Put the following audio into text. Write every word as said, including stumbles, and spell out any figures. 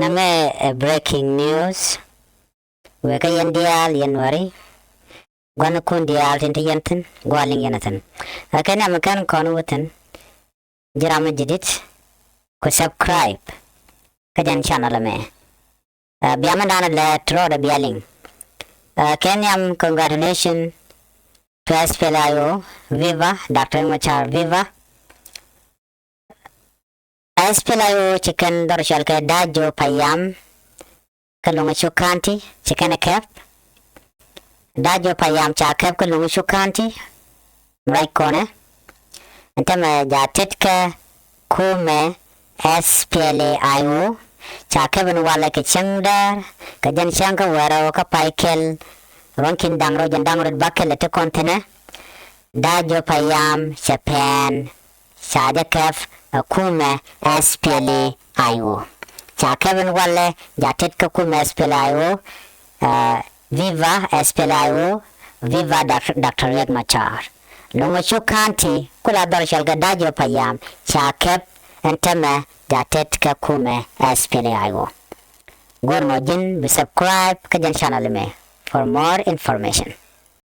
Nɛmɛ ɛ breaking news. Wëë kä yɛn diaal yɛn Nuääri. Gua̱nikun diaal tin te yɛn thi̱n, gua̱a̱ liŋ yɛn a thi̱n. Ɛ kɛn nhiam kɛn kɔn wä thi̱n. Ji̱ ram mi ji̱ di̱t ku subscribe kä jɛn channel ɛmɛ. Ɛ bia mi dan lɛ trɔɔdɛ bia liŋ. Ɛ kɛn nhiam, congratulation to S P L A I O. Viva Doctor Machar, viva. S P L A I O ci kɛn dhɔr cɔal kɛ Dajo Payam kä Loŋ Cuk County, ci kɛn ɛ kɛp. Dajo Payam ca kɛp kä Loŋ Cuk County. Ruac kɔnɛ ɛn tämɛ ja tet kɛ kumɛ S P L A I O. Ca kɛp ɛn walɛ kɛ cäŋ däär kɛ jɛn cäŋ kä wäl rɛw kä pay kɛl. Ruɔ̱n ki̱n da̱ŋ rɛw jɛn da̱ŋ rɛw bäkɛl ɛ ti kɔn thi̱nɛ. Dajo Payam cɛ pɛn ca jɛ kɛp ɛ kumɛ S P L A I O. Ca kɛp ɛn walɛ ja tet kä kumɛ S P L A I O. Ɛ, viva S P L A I O, viva Doc-, Doctor Riek Machar. Loŋ Cuk County, ku la dhɔr cɔal kɛ Dajo Payam ca kɛp ɛn tämɛ ja tet kä kumɛ S P L A I O. Go̱r mɔ ji̱n bi subscribe kä jɛn channel mɛ for more information.